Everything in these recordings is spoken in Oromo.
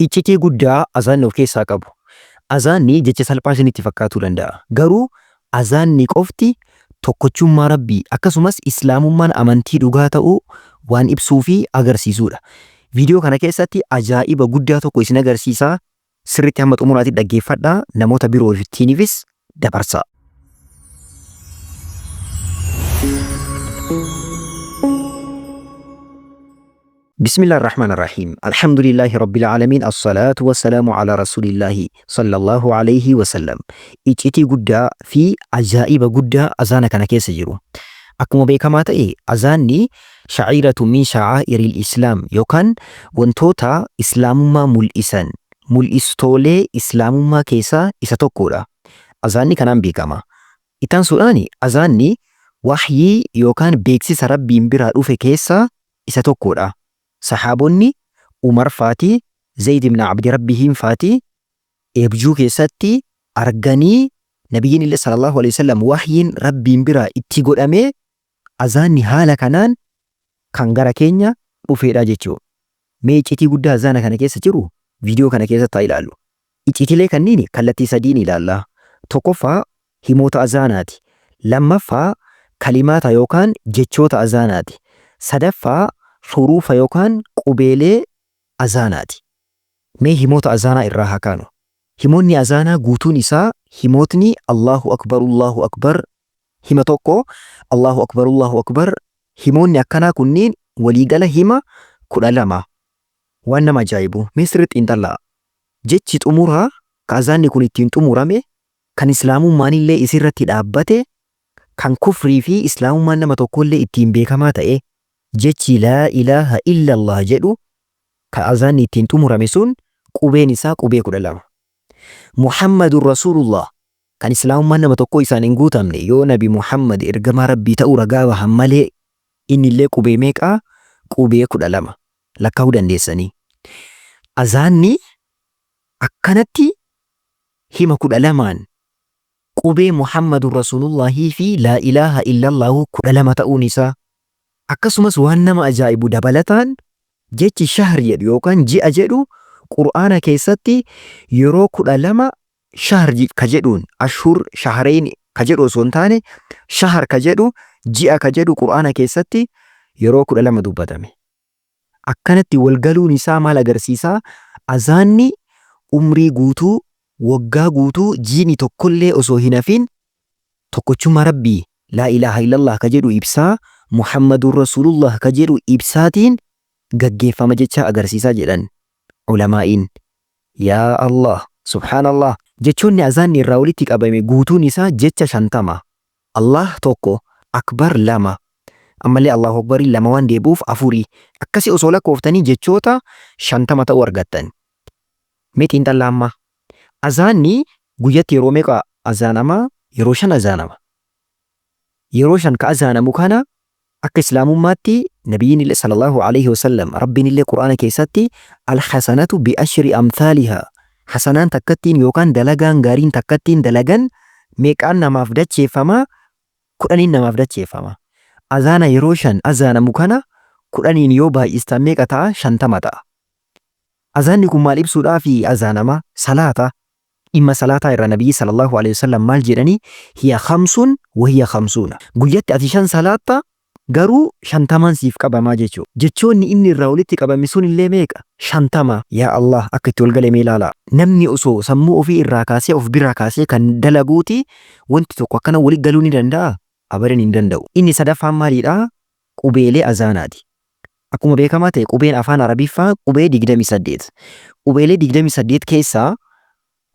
Iccitii guddaa azaanni of keessaa qabu. Azaanni jecha salphaa isinitti fakkaatuu danda'a. Garuu azaanni qofti tokkochummaa Rabbii akkasumas Islaamummaan amantii dhugaa ta'uu waan ibsuu fi agarsiisuudha. Viidiyoo kana keessatti ajaa'iba guddaa tokko isin agarsiisa. Sirriitti hamma xumuraatti dhaggeeffadhaa namoota birootiifis dabarsaa. Bismillah ar-Rahmaan ar-Rahiim. Alhamdulillahi Rabbil Aalamiin. As-salaatu wassalaamu ala Rasuulillaahi sallallahu alayhi wasallam. Iccitii guddaa fi ajaa'iba guddaa azaana kana keessa jiru. Akkuma beekamaa ta'e azaanni sha'iiratu min sha'aa'iril Islaam yookaan wantoota Islaamummaa mul'isan mul'istoolee Islaamummaa keessaa isa tokkodha. Azaanni kanaan beekama. Itti aansuudhaan azaanni wahyii yookaan beeksisa Rabbiin biraa dhufe keessaa isa tokkodha. Sahaabonni Umar faati, Zayd ibn Abdi Rabbihiin faati eebjuu keessatti arganii Nabiyyiin illee sallallahu alaihi wasallam wahyiin Rabbiin biraa itti godhamee azaanni haala kanaan kan gara keenya dhufeedha jechuudha. Mee iccitii guddaa azaana kana keessa jiru viidiyoo kana keessatti haa ilaallu. Icciitilee kanniin kallattii sadiin ilaalla. Tokkoffaa himoota azaanaati. Lammaffaa kalimaata yookaan jechoota azaanaati. Sadaffaa huruufa yookaan qubeelee azaanaati. Mee himoota azaanaa irraa haa kaanu. Himoonni azaanaa guutuun isaa himootni Allahu Akbar Allahu Akbar hima tokko Allahu Akbar Allahu Akbar himoonni akkanaa kunniin waliigala hima 12. Waan nama ajaa'ibu mee sirriitti xiinxallaa. Jechi xumuraa ka azaanni kun ittiin xumurame kan islaamummaanillee isirratti dhaabbate kan kufrii fi islaamummaan nama tokkollee ittiin beekamaa ta'e jechi laa ilaaha illallah jedhu ka azaanni ittiin xumurame sun qubeen isaa qubee 12. Muhammadun Rasuulullah kan islaamummaan nama tokkoo isaan hin guutamne yoo nabi Muhammad ergamaa Rabbii ta'uu ragaa bahan malee innillee qubee meeqa? Qubee 12 lakkaa'uu dandeessanii. Azaanni akkanatti hima 12n qubee Muhammadun Rasuulullahii fi laa ilaaha illallahu 12 ta'uun isaa akkasumas waan nama ajaa'ibu dabalataan jechi shahr jedhu yookaan ji'a jedhu Qur'aana keessatti yeroo 12 shahr ka jedhuun ashhur shahreyn ka jedhu osoo hin taane shahr ka jedhu ji'a ka jedhu Qur'aana keessatti yeroo 12 dubbatame. Akkanatti wal galuun isaa maal agarsiisa? Azaanni umrii guutuu, waggaa guutuu, jiini tokkollee osoo hin hafin tokkochummaa Rabbii, laa ilaaha illallah ka jedhu ibsaa, Muhammadun Rasuulullah ka jedhu ibsaatiin gaggeeffama jechaa agarsiisaa jedhan ulamaa'iin. Yaa Allah! Subhaanallah! Jechoonni azaanni irraa walitti qabame guutuun isaa jecha 50. Allah 1, Akbar 2, ammallee Allahu Akbariin 2 waan deebi'uuf afuri. Akkasi osoo lakkooftanii jechoota 50 ta'uu argattan. Mee xiinxallaa amma. Azaanni guyyatti yeroo meeqa azaanama? Yeroo 5 azaanama. Yeroo 5 ka azaanamu kana akka Islaamummaatti Nabiyyiin illee sallallahu alaihi wasallam Rabbiin illee Qur'aana keessatti al-hasanatu bi ashri amthaaliha hasanaan takkattiin yookaan dalagaan gaariin takkattiin dalagan meeqaan namaaf dacheeffama? 10n namaaf dacheeffama. Azaana yeroo 5 azaanamu kana 10n yoo baay'istan meeqa ta'a? 50 ta'a. Azaanni kun maal ibsuudhaafi azaanama? Salaata. Dhimma salaataa irraa Nabiyyi sallallahu aleyhi wasallam maal jedhani? Hiya khamsun wa hiya khamsuuna. Guyyatti ati 5 salaatta garuu 50n siif qabamaa jechuudha. Jechoonni inni irraa walitti qabame sunillee meeqa? 50. Yaa Allah akka itti wal gale mee ilaalaa. Namni osoo sammuu ofii irraa kaasee of biraa kaasee kan dalaguuti wanti tokko akkana wali galuu ni danda'aa? Abadan hin danda'u. Inni sadaffaan maaliidha? Qubeelee azaanaati. Akkuma beekamaa ta'e qubeen afaan Arabiffaa qubee 28. Qubeelee 28 keessaa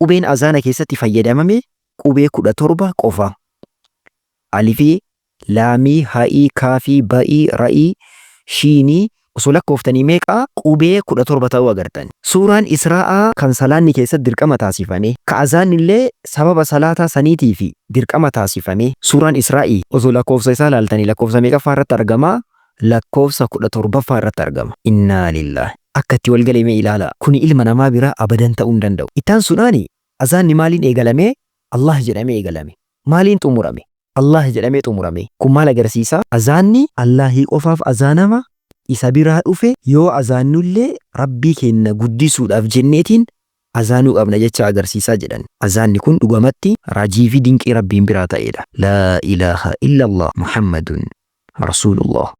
qubeen azaana keessatti fayyadamame qubee 17 qofa. Alifii, laamii, ha'ii, kaafii, ba'ii, ra'ii, shiinii osoo lakkooftanii meeqa? Qubee 17 ta'uu agartan. Suuraan Israa'aa kan salaanni keessatti dirqama taasifame, ka azaannillee sababa salaataa saniitiifi dirqama taasifame, suuraan Israa'ii osoo lakkoofsa isaa laaltanii lakkoofsa meeqaffaa irratti argama? Lakkoofsa 17ffaa irratti argama. Innaa lillaah. Akka itti wal gale mee ilaalaa. Kuni ilma namaa biraa abadan ta'uu hin danda'u. Itti aansuudhaani azaanni maaliin eegalame? Allaah jedhamee eegalame. Maaliin xumurame? Allaah jedhamee xumurame. Kun maal agarsiisa? Azaanni Allaahii qofaaf azaanama. isa biraa dhufe yoo azaannullee Rabbii keenna guddisuudhaaf jenneetiin azaanuu qabna jecha agarsiisaa jedhan. Azaanni kun dhugamatti raajii fi dinqii Rabbiin biraa ta'eedha. Laa ilaaha illallah Muhammadun Rasuulullah.